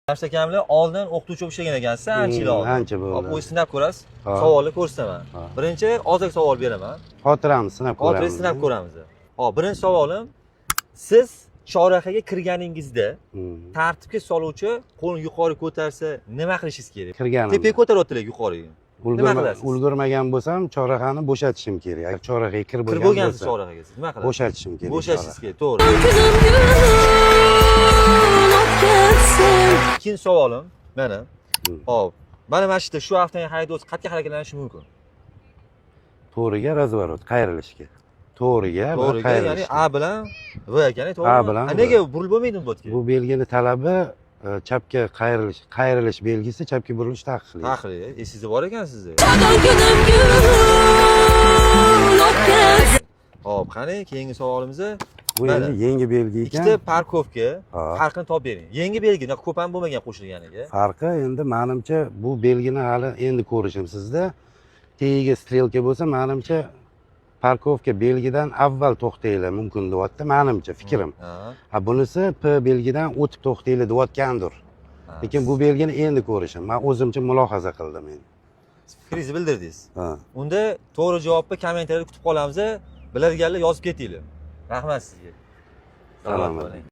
Jamshid akam bilan oldin o'qituvchi bo'lib ishlagan ekansiz, ancha yil oldin. Ancha bo'ldi. Hop, o'zi sinab ko'rasiz. Ha. Savolni ko'rsataman. Ha. Birinchi ozroq savol beraman. Xotiramiz sinab ko'ramiz. Xotirangizni sinab ko'ramiz. Hop, birinchi savolim: siz chorrahaga kirganingizda tartibga soluvchi qo'lini yuqori ko'tarsa, nima qilishingiz kerak? Kirganimda. Tepaga ko'taryaptilar, yuqoriga. Nima qilasiz? Ulgurmagan bo'lsam, chorrahani bo'shatishim kerak. Agar chorrahaga kirib Kirib bo'lgan bo'lgansiz bo'lsa, chorrahaga, siz nima qilasiz? Bo'shatishim kerak. Bo'shatishingiz Chorraha. kerak, to'g'ri. Kunim kun Ikkinchi savolim mana. Hop, mana shu yerda shu avtomobil haydovchisi qayerga harakatlanishi mumkin? To'g'riga, разворот, qayrilishga. To'g'riga va To'g'riga, ya'ni qayrilishga. A bilan V ekan, to'g'rimi? A bilan A V. Nega burilib bo'lmaydi bu yerga? Bu belgini talabi chapga qayrilish, qayrilish belgisi, chapga burilish taqiqli. Taqiqli, esingizda bor ekan sizni. Kunim kun. Hop, qani, keyingi savolimiz. Bu Mana. endi yangi belgi ekan. Ikkita парковка Ha. farqini topib bering. Yangi belgi, unaqa ko'p ham bo'lmagan qo'shilganiga. Farqi endi, manimcha, bu belgini hali endi ko'rishim sizda. Tagiga strelka bo'lsa, manimcha, парковка belgidan avval to'xtanglar mumkin deyapti, manimcha, fikrim. Ha. Ha, bunisi P belgidan o'tib to'xtanglar deyotgandir. Ha. Lekin bu belgini endi ko'rishim. Man o'zimcha mulohaza qildim endi. Fikringizni bildirdingiz. Ha. Unda to'g'ri javobni kommentariyada kutib qolamiz. Biladiganlar yozib ketinglar. Rahmat sizga. Salomat Salomat. bo'ling.